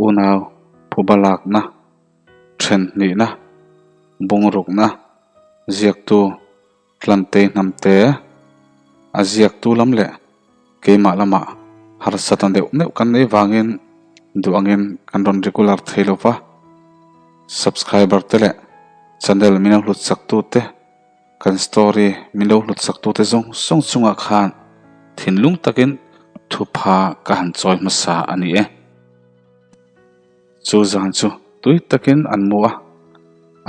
Unau phuba lakna, then hnihna, bungrukna, ziaktu Hlantei hnamte a ziaktu lam leh keimah lamah harsatna deuh neuh kan nei vangin duh angin kan rawn regular thei lo va, subscriber te leh channel min lo hlut sak tute kan story min lo hlut sak tute zawng zawng chungah khan thinlung takin thupha ka han chawi hmasa a ni e. Chu zan chu tui takin an mu a,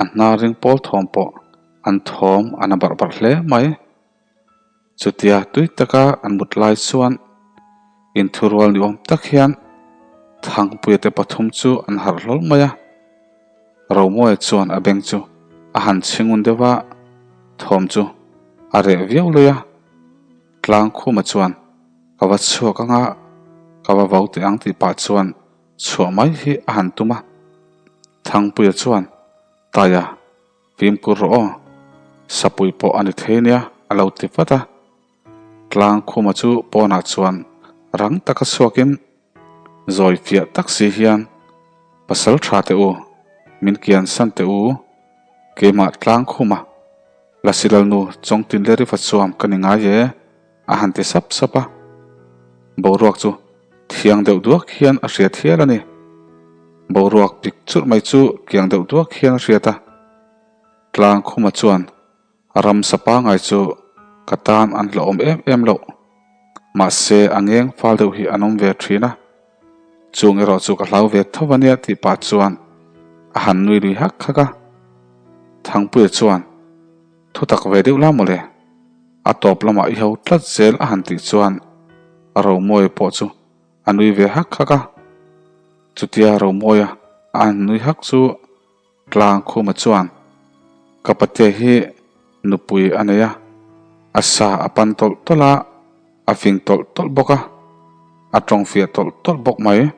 a hnar ring pawl thawm pawh an thawm a na barh barh hle mai. Chutia tui taka an mut lai chuan inthurual ni awm tak hian Thangpuia te pathum chu an harh hlawl mai a. Romawia chuan a beng chu a han chhingun deuh a, thawm chu a reh viau lui a. Tlangkhuma chuan ka va chhuak anga ka va vau teh ang tih pah chuan chhuah mai hi a han tum a. Thangpuia chuan Taia Fimkhur rawh aw, sapui pawh a ni thei nia a lo ti vat a. Tlang khuma chu pawnah chuan rang taka chhuakin zawi fiah tak si hian, Pasal tha teh u, min kian san teh u, keimah tlang khuma Lasilalnu Chawngtin leh Riva chuam ka ni ngai e a han ti sap sap a. Boruak chu thiang deuh duak hian a hriat hial a ni. Boruak pik churh mai chu kiang deuh duak hian a hriat a. Tlang khuma chuan ramsa pangai chu ka tan an hlauhawm em em loh. Mahse a ngeng fal deuh hi an awm ve thin a. Chung erawh chu ka hlau ve tho a nia tih pah chuan a han nui lui hak hak a. Thangpuia chuan Thutak ve deuh la mawle. A tawp lamah i ho tlat zel a han tih chuan Romawia pawh chu a nui ve hak hak a. Chutia Romawia a han nui hak chu Tlangkhuma chuan ka patea hi nupui a nei a, a sa a pan tawlh tawlh a, a fing tawlh tawlh bawk a, a tawng fiah tawlh tawlh bawk mai.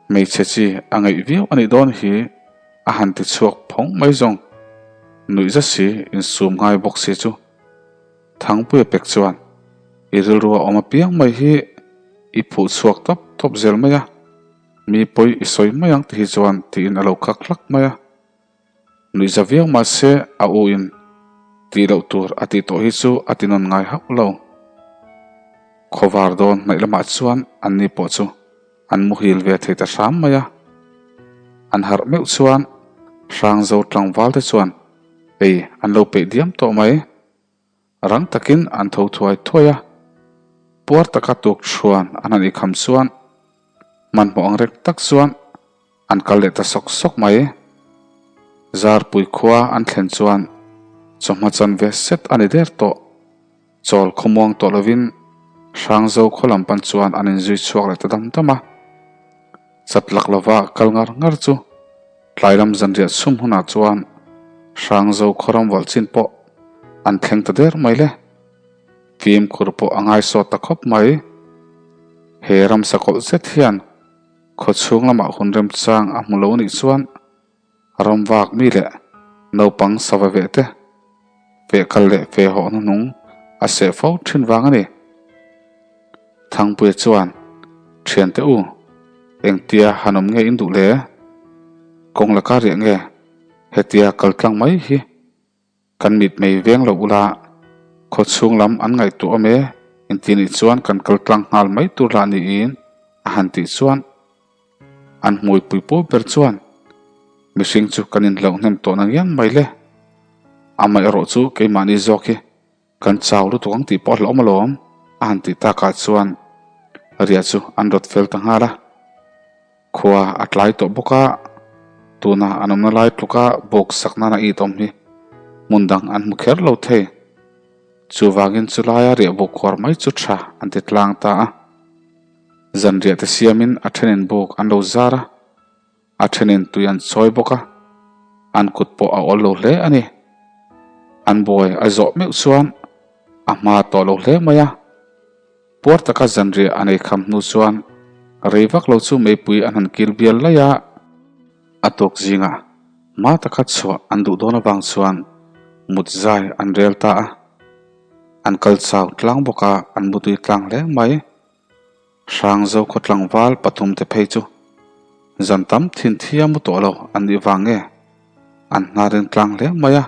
Hmeichhe chi a ngeih viau a nih dawn hi a han ti chhuak phawng mai zawng. Nuih zet si insum ngai bawk si chu Thangpuia pek chuan i rilru a awm apiang mai hi i phuh chhuak tawp tawp zel mai a, mi pawi i sawi mai ang ti hi chuan tiin a lo khak hlak mai a. Nuih za viau mahse a u in tih loh tur a tih tawh hi chu a ti nawn ngai hauh lo. Khawvar dawn hnaih lamah chuan an ni pawh chu an muhil ve thei ta hram mai a. An harh meuh chuan Hrangzo tlangval te chuan ei an lo peih diam tawh mai. Rang takin an tho thuai thuai a, puar taka tuk chhuan an han ikham chuan hmanhmawh ang rek tak chuan an kal leh ta sawk sawk mai. Zarpui khua an thlen chuan chawhma chan ve set a ni der tawh. Chawl khawmuang tawh lovin Hrangzo khaw lam pan chuan an inzui chhuak leh ta dam dam a. Chat lak lova kal ngar ngar chu tlai lam zanriah chhum hunah chuan Hrangzo khaw ram valh chin pawh an thleng ta der mai le. Fimkhur pawh a ngaisawt ta khawp mai. He ramsa kawlh zet hian khaw chhung lamah hun remchang a hmu lo nih chuan Ramvak mi leh naupang sava veh te, feh kal leh feh hawh hnuhnung a seh fo thin vang a ni. Thangpuia chuan, Thiante u, engtia han awm nge in duh le? Kawng laka riah nge hetia kal tlang mai hi? Kan mit mei veng lo ula, khaw chhung lam an ngaihtuah awm e, inti nih chuan kan kal tlang nghal mai tur lah niin a han tih chuan an hmuipui pawl ber chuan mihring chu kan inhlauh hnem tawh na ngiang mai le. Amaherawh chu keimahni zawk hi kan chau lutuk ang tih pawh a hlauhawm alawm a han tih takah chuan riah chu an rawt fel ta nghal a. Khua a tlai tawh bawk a, tuna an awmna lai tluka bawk sak nana it awm hi hmun dang an hmu kher lo thei. Chuvangin chulaia riahbuk khuar mai chu tha an ti tlang ta a. Zanriah te siamin a thenin buk an lo zar a, a thenin tui an chawi bawk a, an kut pawh a awl lo hle a ni. An buai a zawh meuh chuan a hma tawh lo hle mai a. Puar taka zanriah a nei kham hnu chuan rei vak lo chu meipui an han kil bial laih a, a tawk zingah hma taka chhuah an duh dawn avang chuan mut zai an rel ta a, an kal chau tlang bawk a, an mutui tlang hle mai. Hrangzo khaw tlangval pathum te phei chu. Zan tam thin thia mu tawh lo an nih vang nge an hnar in tlang hle mai a,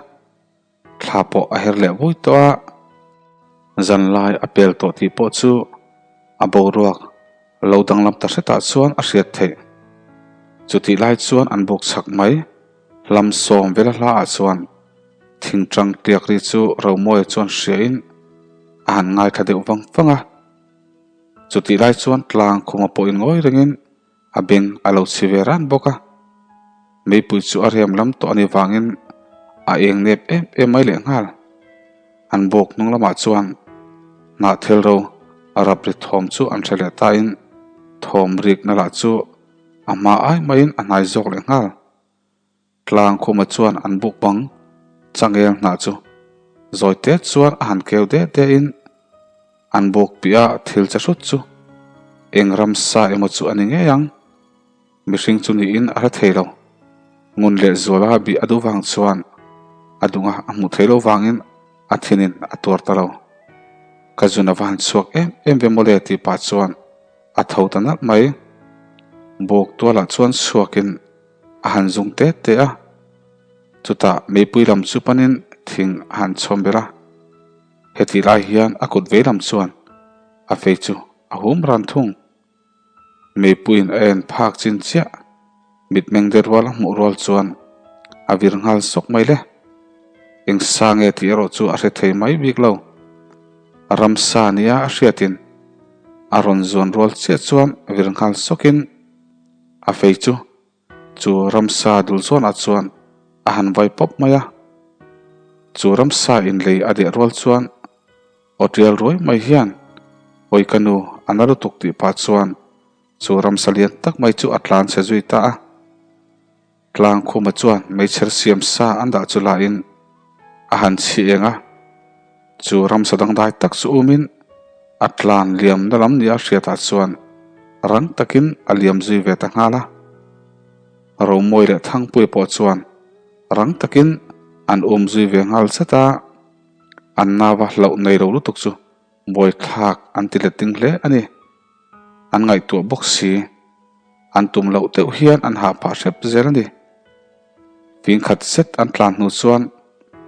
thla pawh a her leh vui tawh a, zan lai a pel tawh tih pawh chu a boruak lo danglam ta hretah chuan a hriat theih. Chutih lai chuan an buk chak mai hlam sawm vela hla ah chuan thingtang tliak ri chu Romawia chuan hria in a han ngaithla deuh vang vang a. Chutih lai chuan tlang khuma pawh in ngawi rengin a beng a lo chhi ve ran bawk a. Meipui chu a riam lam tawh a nih vangin a eng nep em em mai leh nghal. An bawk hnung lamah chuan hnahthel ro a rap ri thawm chu an hre leh tain thawm rikna lah chu a hma ai maiin a hnai zawk leh nghal. Tlang khuma chuan an buk bang changel hnah chu zawi te chuan a han keu de de in an buk piah a thil che hrut chu eng ramsa emaw chu a ni ngei ang. Mihring chu niin a hre thei lo. Ngun leh zuala bih a duh vang chuan a dunga a hmuh theih loh vangin a thinin a tuar ta lo. Ka zun a va han chhuak em em ve mawle tih pah chuan a tho ta nalh mai. Buk tualah chuan chhuakin a han zung te te a, chutah meipui lam chu panin thing a han chhawm ber a, hetih lai hian a kut vei lam chuan a fei chu a hum ran thung. Meipuiin a en phak chin chiah, mitmeng de rual a hmuh rual chuan a vir nghal sawk mai le. Eng sa nge tih erawh chu a hre thei mai bik lo. Ramsa nia a hriatin a rawn zuan rual chiah chuan vir nghal sawkin, A fei chu chu ramsa dul zawnah chuan a han vai pawp mai a. Chu ramsa inlei a deh rual chuan aw tial ruai mai hian, Awi ka nu, a na lutuk tih pah chuan chu ramsa lian tak mai chu a tlan chhe zui ta a. Tlang khuma chuan meichher siam sa an dah chu lahin a han chhi eng a, chu ramsa dangdai tak chu umin a tlan liamna lam nia hriatah chuan rang takin a liam zui ve ta nghal a. Romawi leh Thangpuia pawh chuan rang takin an um zui ve nghal zet a, an nava hlauh nei lo lutuk chu Buaithlak an ti let ding hle a ni. An ngaihtuah bawk si. An tum loh deuh hian an hah phah hrep zel a ni. Fingkhat zet an tlan hnu chuan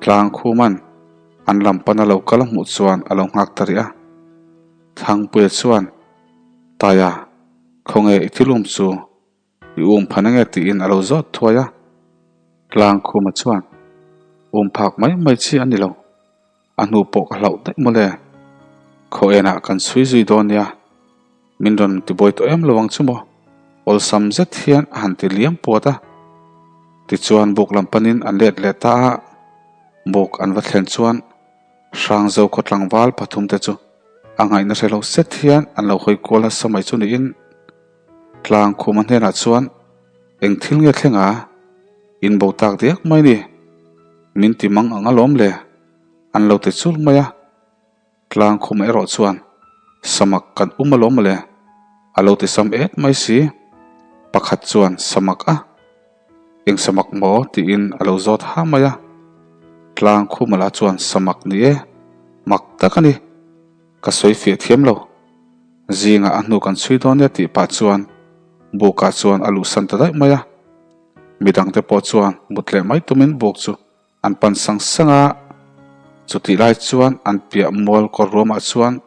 tlang khuman an lam pana lo kal a hmuh chuan a lo nghak ta rih a. Thangpuia chuan, Taia, khawnge i thilum chu? I um phan ange tiin a lo zawt thuai a. Tlang khuma chuan, Um phak mai mai chi a ni lo. A hnu pawh ka hlauh daih mawle. Khaw enah kan chhui zui dawn nia. Min rawn tibuai tawh em lo ang chu maw? Awlsam zet hian a han ti liam puat a. Tichuan buk lam panin an let leh ta a. Buk an va thlen chuan Hrangzo khaw tlangval pathumte chu a ngaihna hre lo zet hian an lo hawi kual nasa mai chu niin Tlang khuma hnenah chuan, Eng thil nge thleng a? In bo tak diak mai ni. Min ti mang ang alawm le. An lo ti chul mai a. Tlang khuma erawh chuan, Samak kan um alawm le. A lo ti sam et mai si. Pakhat chuan, Samak a? Eng samak maw? tiin a lo zawt ha mai a. Tlang khuma lah chuan, Samak ni e. Mak tak a ni. Ka sawi fiah thiam lo. Zingah a hnu kan chhui dawn nia tih pah chuan bukah chuan a luhsan ta daih mai a. Midangte pawh chuan mut leh mai tumin buk chu an pan sang sang a. Chutih lai chuan an piah mual kawr ruamah chuan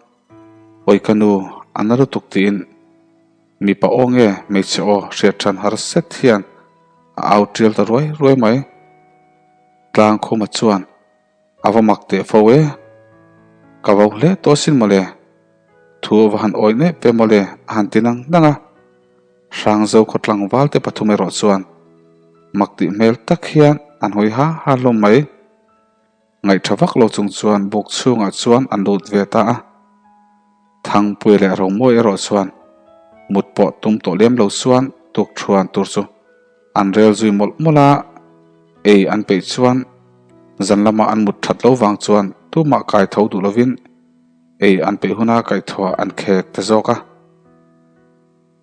Awi ka nu, a na lutuk tiin mipa aw nge hmeichhe aw hriat than har set hian a au tial ta ruai ruai mai. Tlangkhuma chuan A va mak teh fo e. Ka vo hle tawh asin mawle. Thu a va han awih nep ve mawle a han ti nang nang a. Hrangzo khaw tlangval te pathum erawh chuan mak tih hmel tak hian an hawi ha ha hlawm mai. Ngaihṭha vak lo chung chuan buk chhungah chuan an lut ve ta a. Thangpui leh Romawi erawh chuan mut pawh tum tawh lem lo chuan tukṭhuan tur chu An rel zui mawlh mawlh a, ei an peih chuan zan lama an mut that lo vang chuan tumah kai tho duh lovin ei an peih huna kaihthawh an khek ta zawk a.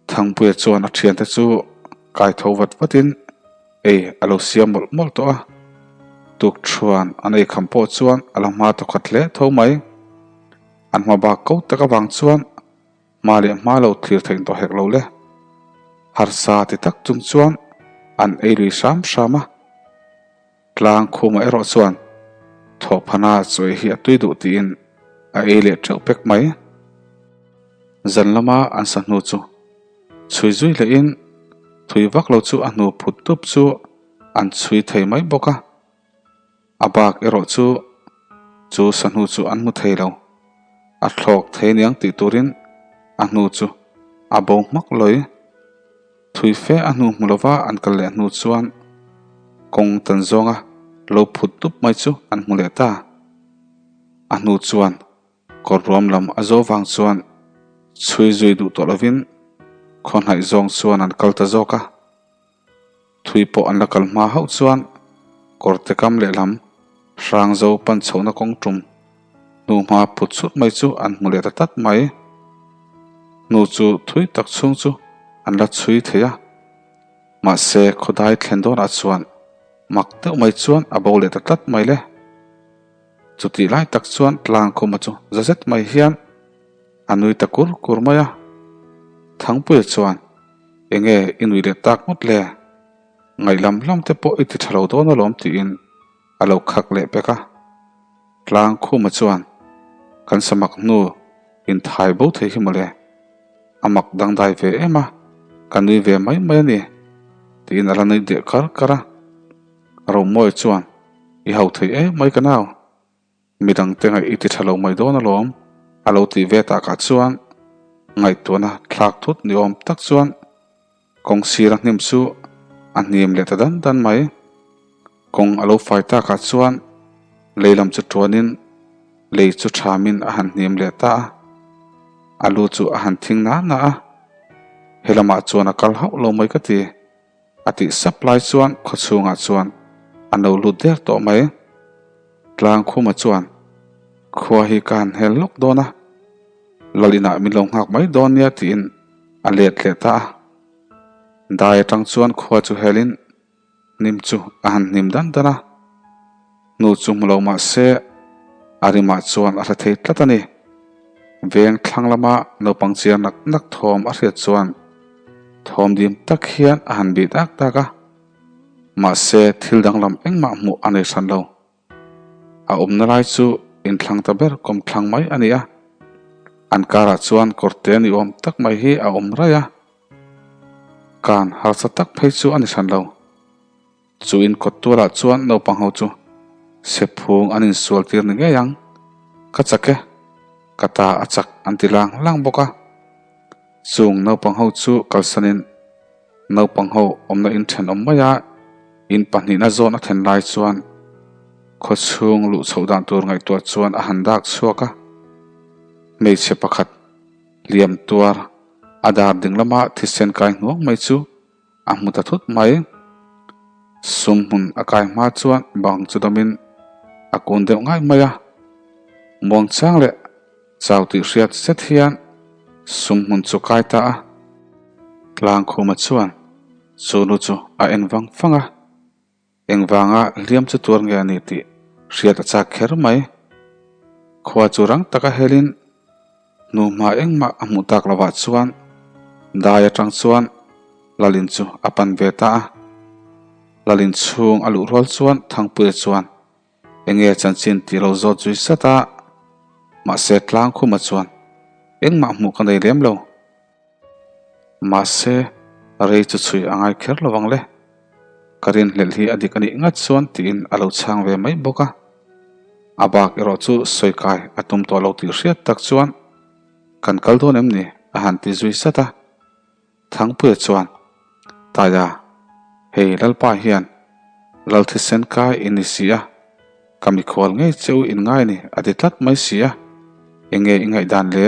Thangpuia chuan a thiante chu kai tho vat vatin ei a lo siam mawlh mawlh tawh a, tukṭhuan an ei kham pawh chuan a la hma tawkhat hle tho mai. An hma bak ko tak avang chuan Hma leh hma lo thlir theih tawh hek lo le. Harsa ti tak chung chuan an ei lui hram hram a. Tlang khumah erawh chuan thawhphana chaw ei hi a tui duh tiin a ei leh teuh pek mai. Zan lama an sa hnu chu chhui zui lehin thui vak lo chu a hnu phut tup chu an chhui thei mai bawk a. A bak erawh chu chu sahnu chu an hmu thei lo. A thlawk thei aniang tih turin a hnu chu a bo hmak lawi. Thui fe a hnu hmu lova an kal leh hnu chuan kawng tan zawnga lo phut dup mai chu an hmu leh ta. A hnu chuan kawr ruam lam a zo vang chuan chhui zui duh tawh lovin khaw hnaih zawng chuan an kal ta zawk a. Thui pawh an la kal hma hauh chuan kawrte kam lehlam Hrangzo pan chhohna kawng tum hnuhma phut chhut mai chu an hmu leh ta tlat mai. Hnu chu thui tak chhung chu an la chhui thei a, mahse khawdai thlen dawnah chuan mak deuh mai chuan a bo leh ta tlat mai le. Chutih lai tak chuan Tlangkhuma chu za zet mai hian a nui ta kur kur mai a. Thangpuia chuan, Enge i nui leh tak ngawt le? Ngaih lam lam te pawh i ti tha lo dawn alawm tiin a lo khak leh pek a. Tlangkhuma chuan, Kan samak hnu inthai bo thei hi mawle. A mak dangdai ve em a, ka nui ve mai mai a ni tiin a la nui deh kar kar a. Romawi chuan, I hau thei em mai ka nau. Midangte ngaih i ti tha lo mai dawn alawm a lo tih ve takah chuan ngaihtuahna thlak thut ni awm tak chuan kawng sira hnim chu a hnim leh ta dan dan mai. Kawng a lo fai takah chuan lei lam chu tuanin lei chu thamin a han hnim leh ta a, a lu chu a han thing na na a, he lamah chuan a kal hauh lo mai ka ti. A tih sap lai chuan khawchhungah chuan an lo lut der tawh mai. Tlangkhuma chuan, Khua hi ka han hel lawk dawn a, Lal inah min lo nghak mai dawn nia tiin a let leh ta a. Dai atang chuan khua chu helin hnim chu a han hnim dan dan a. Hnu chu hmu lo mah se a rimah chuan a hre thei tlat a ni. Veng thlang lama naupang chiar nak nak thawm a hriat chuan thawm dim tak hian a han bih dak dak a, mahse thil danglam engmah hmuh a nei hran lo. A awmna lai chu inthlang ta ber kawmthlang mai a ni a, an karah chuan kawrte ni awm tak mai hi a awm raih a, kan harsa tak phei chu a ni hran lo. Chu in kawt tualah chuan naupang ho chu sephung an insual tir ni ngei ang. Ka chak e, ka ta a chak an ti lang lang bawk a. Chung naupang ho chu kalsanin naupang ho awmna in thenawm mai a, in pahnihna zawn a then lai chuan khawchhung luh chhoh dan tur ngaihtuah chuan a han dak chhuak a. Hmeichhe pakhat hliam tuar a dar ding lama thisen kai hnuang mai chu A hmu ta thut mai. Sum hmun a kai hma chuan bang chu damin a kun deuh ngai mai a. Muangchang leh chau tih hriat zet hian sum hmun chu kai ta a. Tlangkhuma chuan chu nu chu a en vang vang a. Engvanga hliam chu tuar nge a ni tih hriat a chak kher mai. Khua chu rang taka helin hnuhma engmah a hmuh tak lovah chuan dai atang chuan Lalin chu a pan ve ta a. Lalin chhung a luh rual chuan Thangpuia chuan enge chanchin tih lo zawt zui sat a, mahse Tlangkhuma chuan engmah hmuh ka nei lem lo. Mahse, rei chu chhui a ngai kher lo ang le. Ka rinhlelh hi a dik a nih ngat chuan tiin a lo chhang ve mai bawk a. A bak erawh chu sawi kai a tum tawh lo tih hriat tak chuan kan kal dawn em ni a han ti zui sat a. Thangpuia chuan, Taia, hei Lalpa hian Lal thisen kai i ni si a, ka mikhual ngei che u in ngai ni a ti tlat mai si a, enge i ngaihdan le?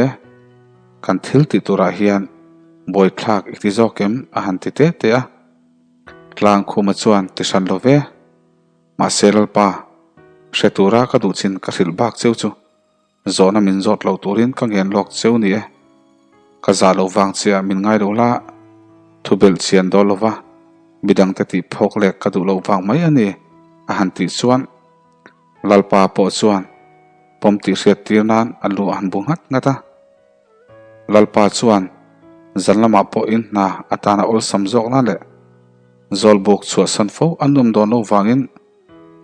Kan thil tih turah hian buaithlak i ti zawk em? a han ti te te a. Tlangkhuma chuan ti hran lo ve. Mahse Lalpa, hre tura ka duh chin ka hrilh bak cheu chu Zawhna min zawt lo turin ka ngen lawk cheu ni e. Ka zah loh vang chiah min ngai lo la, thu belh chian dawn lo va, midangte tih phawk leh ka duh loh vang mai a ni, a han tih chuan Lalpa pawh chuan pawm tih hriat tir nan a lu a han bu nghat nghat a. Lalpa chuan. Zan lamah pawh in hna atana awlsam zawkna leh Zawlbuk chhuahsan fo an nuam dawn lo vangin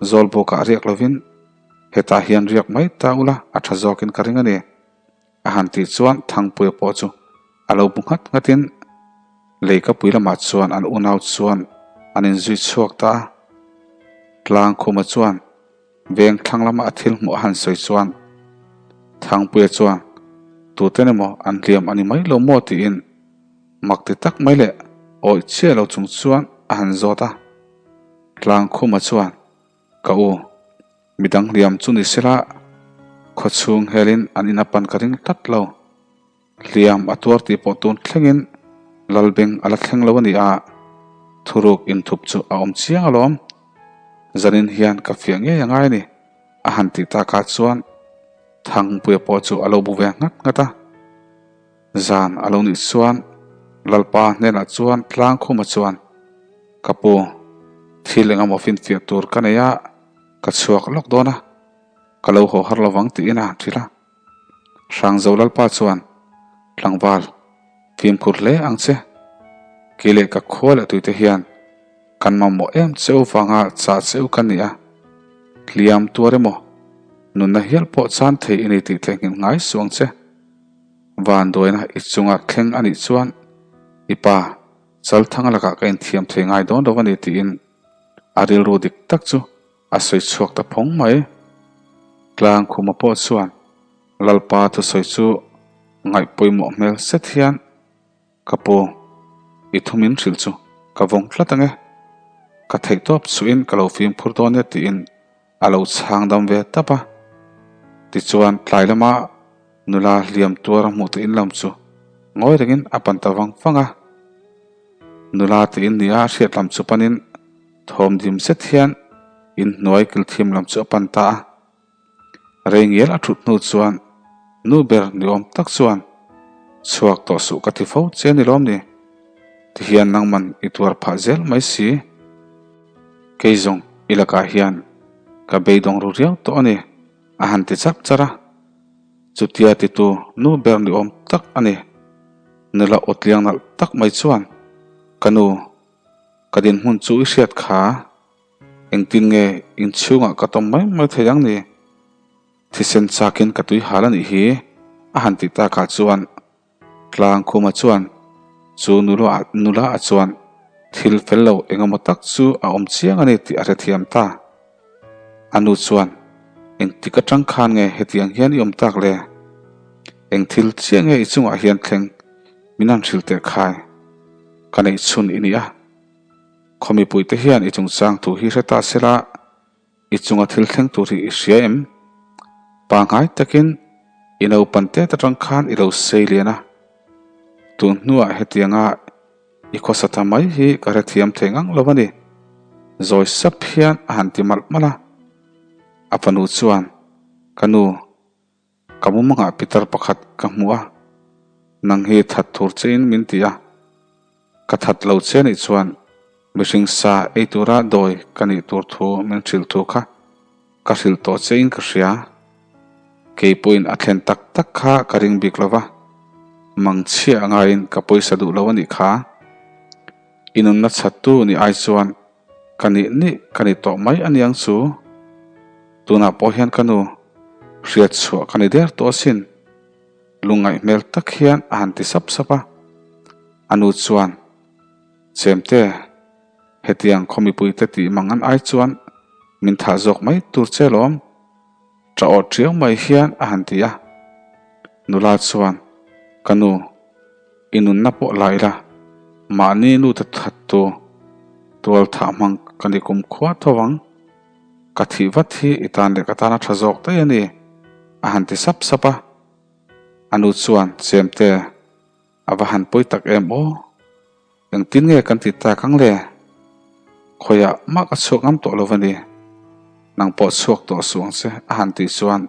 Zawlbukah riak lovin hetah hian riak mai ta ula a tha zawkin ka ring a ni. A han tih chuan Thangpuia pawh chu a lo bu nghat nghatin Leikapui lamah chuan an unau chuan an inzui chhuak ta a. Tlangkhuma chuan Veng thlang lama a thil hmuh a han sawi chuan Thangpuia chuan tuten emaw an hliam a ni mai lo maw tiin mak ti tak mai leh awih chiah lo chung chuan a han zawt a. Tlangkhuma chuan Ka u, midang hliam chu ni sela khawchhung helin an in a pan ka ring tlat lo. Hliam a tuar tih pawh tun thlengin Lalbeng a la thleng lo a ni a, thuruk inthup chu a awm chiang alawm. Zanin hian ka fiah ngei a ngai a ni, a han tih takah chuan Thangpuia pawh chu a lo bu ve nghat nghat a. Zan a lo nih chuan Lalpa hnenah chuan Tlangkhuma chuan, Ka pu, thil engemaw finfiah tur ka nei a, ka chhuak lawk dawn a, ka lo haw har lovang tiin a han hrilh a. Hrangzo Lalpa chuan, Tlangval, fimkhur hle ang che. Kei leh ka khua leh tuite hian kan mamawh em che u vanga chah che u ka ni a. Hliam tuar emaw, nunna hial pawh chan thei i ni tih theihnghilh ngai suh ang che. Vanduaina i chunga thleng a nih chuan i pa Chalthanga lakah ka inthiam thei ngai dawn lo a ni tiin a rilru dik tak chu A sawi chhuak ta phawng mai. Tlang khuma pawh chuan Lalpa thusawi chu ngaih pawimawh hmel set hian, Ka pu, i thu min hrilh chu ka vawng tlat ang e. Ka theih tawp chuhin ka lo fimkhur dawn e tiin a lo chhang dam ve tap a. Tichuan tlai lama nula hliam tuar a hmuh te in lam chu ngawi rengin a pan ta vang vang a. Nula te in nia a hriat lam chu panin Thawm dim zet hian inhnuai kilthiam lam chu a pan ta a. Rei ngial a thut hnu chuan nu ber ni awm tak chuan, Chhuak tawh suh ka ti fo che ni lawm ni? Tihian nangman i tuar phah zel mai si. Kei zawng i lakah hian ka beidawng ru riau tawh a ni, a han ti charh charh a. Chutia titu nu ber ni awm tak a ni. Nula awtliang nalh tak mai chuan, Ka nu, Ka dinhmun chu i hriat kha, engtin nge inchhungah ka tawm mai mai thei ang ni? Thisen chakin ka tui hal a nih hi, a han tih takah chuan Tlangkhuma chuan chu nula ah chuan thil fel lo eng emaw tak chu a awm chiang a ni tih a hrethiam ta. A nu chuan, Engtik atang khan nge hetiang hian i awm tak le? Eng thil chiah nge i chungah hian thleng min han hrilh teh khai? Ka neih chhun i ni a. Khaw mipuite hian i chungchang thu hi hre ta sela, i chunga thil thleng tur hi i hria em? Pangngai takin i naupan tet atang khan i lo sei lian a. Tun hnuah hetianga i khawsa ta mai hi ka hrethiam thei ngang lo a ni. Zawi sap hian a han ti malh malh a. A fanu chuan, Ka nu, Ka mumangah pitar pakhat ka hmu a, nang hi that tur chein min ti a, ka that lo che nih chuan mihring sa ei tura dawi ka nih tur thu min hrilh thu kha ka hrilh tawh chein ka hria. Kei pawhin a thlen tak tak kha ka ring bik lo va, mangchhia ngaiin ka pawisa duh lo a nih kha. I nunna chhattu nih ai chuan Ka nih nih ka ni tawh mai a niang chu. Tunah pawh hian ka nu hriat chhuah ka ni der tawh asin. Lungngaih hmel tak hian a han ti sap sap a. A nu chuan, Chemte, hetiang khaw mipuite tih mang an ai chuan min thah zawk mai tur che lawm. Ṭah awh ṭiau mai hian a han ti a. Nula chuan, Ka nu, i nunna pawh la ila, mahni nu te that tu tual thah hmang ka ni kum khua tho ang. Ka thih vat hi i tan leh ka tan a ṭha zawk daih a ni, a han ti sap sap a. A nu chuan, Chemte, a va han pawi tak em aw? Engtin nge kan ti tak ang le? Khawiah mah ka chhuak ngam tawh lo va ni. Nang pawh chhuak tawh suh ang che, a han tih chuan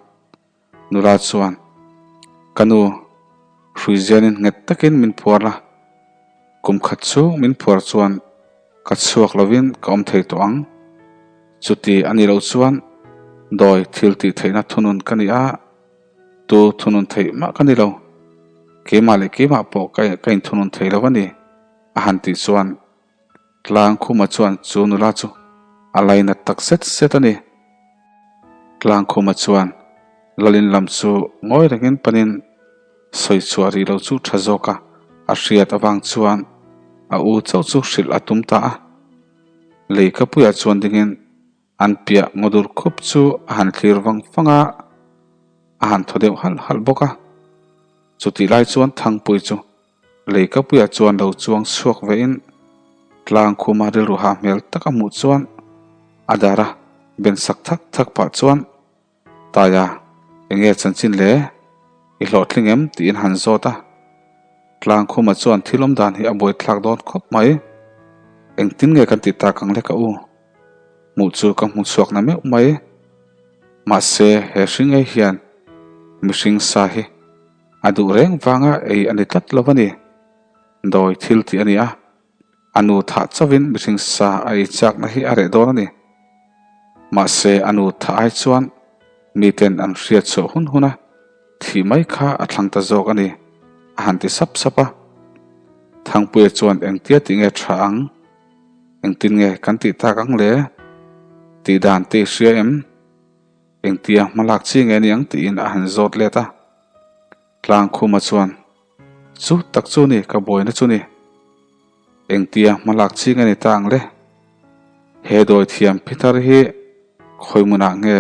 nula chuan, Ka nu, hruizianin nghet takin min phuar la. Kum khat chhung min phuar chuan ka chhuak lovin ka awm thei tawh ang. Chuti a nih loh chuan dawi thil tih theihna thunun ka ni a, tu thunun theih mah ka ni lo. Keimah leh keimah pawh ka ka inthunun thei lo a ni, a han tih chuan Tlangkhuma chuan chu nula chu a lainat tak zet zet a ni. Tlangkhuma chuan Lalin lam chu ngawi rengin panin sawi chhuah rih lo chu tha zawk a, a hriat avang chuan a u chauh chu hrilh a tum ta a. Leikapuiah chuan dingin An piah ngawdur khup chu a han thlir vang vang a, a han thaw deuh halh halh bawk a. Chutih lai chuan Thangpui chu Leikapuiah chuan lo chuang chhuak vein tlang khuma rilru hah hmel tak a hmuh chuan a dar a ben sak thak thak pah chuan Taia, enge chanchin le? I hlawhtling em? tiin han zawt a. Tlangkhuma chuan thil awm dan hi a buaithlak dawn khawp mai. Engtin nge kan ti tak ang le ka u? Hmuh chu ka hmu chhuak na meuh mai. Mahse, he hring ei hian mihring sa hi a duh reng vanga ei a ni tlat lo a ni. Dawi thil tih a ni a. A nu thah chauhin mihring sa a ei chakna hi a reh dawn a ni. Mahse, a nu thah ai chuan miten an hriat chhuah hun hun a, thih mai kha a thlang ta zawk a ni, a han ti sap sap a. Thangpuia chuan engtia tih nge tha ang? Engtin nge kan tih tak ang le? Tih dan te i hria em? Engtia hmalak chi nge ni ang tiin a han zawt let a. Tlangkhuma chuan, Chu tak chu ni ka buaina chu ni. Engtia hmalak chi nge ni ta ang le? He dawi thiam Pitar hi khawi hmunah nge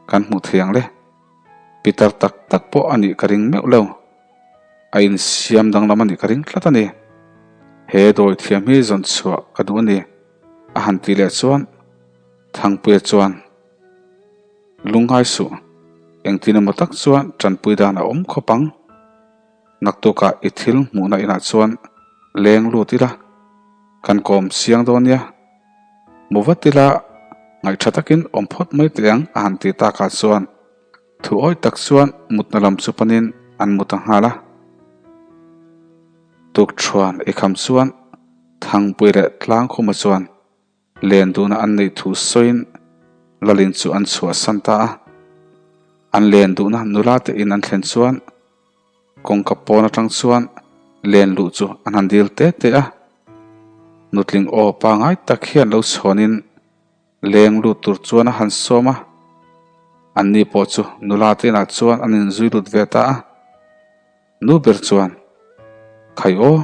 kan hmuh thei ang le? Pitar tak tak pawh a nih ka ring meuh lo. A insiam danglam a nih ka ring tlat a ni. He dawi thiam hi zawn chhuah ka duh a ni, a han tih leh chuan Thangpuia chuan, Lungngai suh, engtin emaw tak chuan tanpui dan a awm khawp ang. Naktukah i thil hmuhna inah chuan leng lut ila, kan kawm chiang dawn nia. Mu vat ila, ngaihtha takin awm phawt mai teh ang a han ti takah chuan thu awi tak chuan mutna lam chu panin an mu ta nghal a. Tukṭhuan i kham chuan Thangpui leh Tlangkhuma chuan Len duhna an neih thu sawiin Lalin chu an chhuahsan ta a. An len duhna nula te in an thlen chuan kawngka pawn atang chuan len luh chu an han dil te te a. Nutling aw pangai tak hian lo chhawnin leng lut tur chuan a han sawm a. Anni pawh chu nula te inah chuan an inzui lut ve ta a. Nu ber chuan, Khai aw,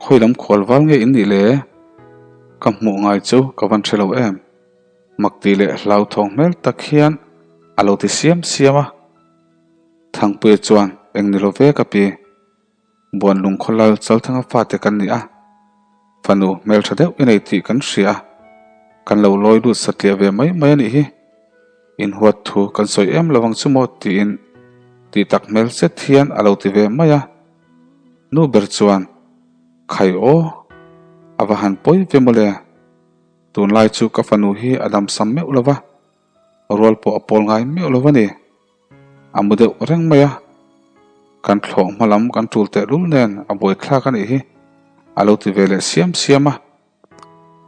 khawi lam khual val nge in nih le? Ka hmuh ngai chu ka van hre lo em? Mak tih leh hlauthawng hmel tak hian a lo ti siam siam a. Thangpuia chuan, Eng ni lo ve ka pi, Buanlung khawlal Chalthanga fate kan ni a, fanu hmeltha deuh i nei tih kan hria a, kan lo lawi lut satliah ve mai mai a nih hi. Inhuat thu kan sawi em lo ang chu maw tiin tih tak hmel zet hian a lo ti ve mai a. Nu ber chuan, Khai aw, a va han pawi ve mawle. Tunlai chu ka fanu hi a damsam meuh lo va, rual pawh a pawl ngai meuh lo a ni. A mu deuh reng mai a, kan thlawh hma lam kan tul tehlul nen a buaithlak a nih hi, a lo ti ve leh siam siam a.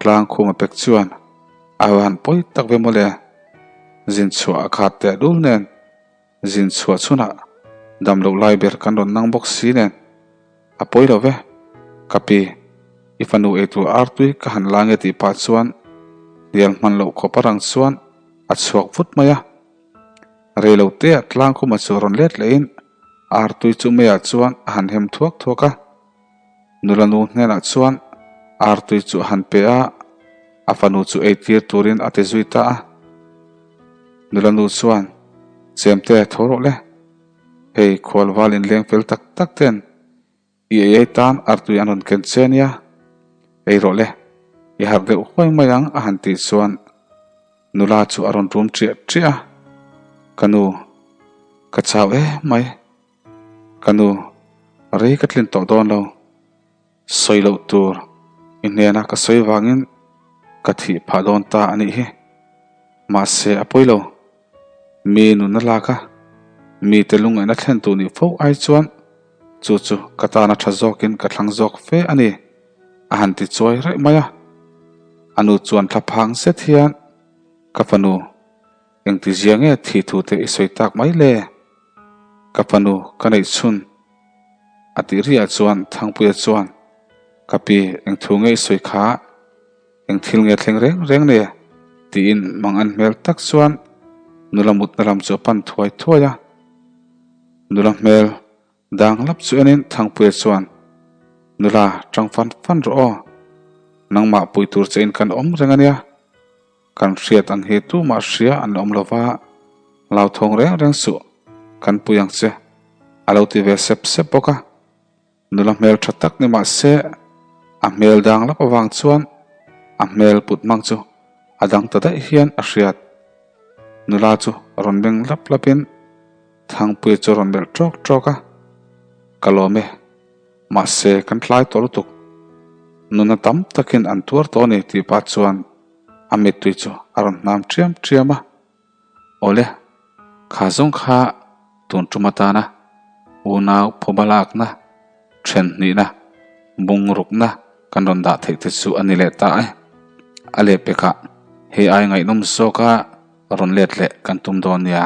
Tlangkhuma pek chuan a han pawi tak ve mawle. Zin chhuah a khat teh dul nen, zin chhuah chhunah dam loh lai ber kan rawn nang bawk si nen. A pawi lo ve, ka pi, i fanu eitur artui ka han la nge tih pah chuan hnial hman loh khawp a rang chuan a chhuak vut mai a. Rei lo teah Tlangkhuma chu rawn let lehin artui chu meiah chuan a han hem thuak thuak a. Nula nu hnenah chuan artui chu a han pe a, a fanu chu eitir turin a ti zui ta a. Nula nu chuan, Chemte, tho rawh le. Hei, khualval inleng fel tak tak ten i ei ei tan artui an rawn ken che nia. Ei rawh le, i harh deuh huai mai ang a han tih chuan nula chu a rawn rum ṭiah ṭiah a. Ka nu, ka chau em mai. Ka nu, rei ka tlin tawh dawn lo. Sawi loh tur i hnena ka sawi vangin ka thih phah dawn ta a nih hi. Mahse a pawi lo. Mi nunna lak a, mite lungaihna thlen tur nih fo ai chuan chu chu ka tana tha zawkin ka thlang zawk fe a ni, a han ti chuai raih mai a. A nu chuan thlaphang zet hian, Ka fanu, Engtizia nge thi thu te i sawi tak mai le? Ka fanu ka neih chhun. A tih riah chuan Thangpuia chuan, Ka pi, eng thu nge i sawi kha? Eng thil nge thleng reng reng le? tiin mang an hmel tak chuan nula mutna lam chu a pan thuai thuai a. Nula hmel dang lap chu enin Thangpuia chuan, Nula, tang fan fan rawh aw. Nangmah pui tur chein kan awm reng a nia. Kan hriat ang hi tumah hria an la awm lo va, lauthawng reng reng suh, kan pui ang che, a lo ti ve sep sep bawk a. Nula hmel tha tak ni mah se, a hmel dang lap avang chuan a hmel put hmang chu a dang ta daih hian a hriat. Nula chu rawn meng lap lapin Thangpuia chu a rawn melh ṭawk ṭawk a, Ka lawm e. Mahse, kan tlai tawh lutuk. Nuna tam takin an tuar tawh a ni tih pah chuan a mittui chu a rawn hnam ṭiam ṭiam a. Awle, kha zawng kha tun tum atana unau phuba lakna, then hnihna, bungrukna kan rawn dah theih te chu a ni leh ta e. A lehpekah hei ai ngaihnawm zawka rawn let leh kan tum dawn nia.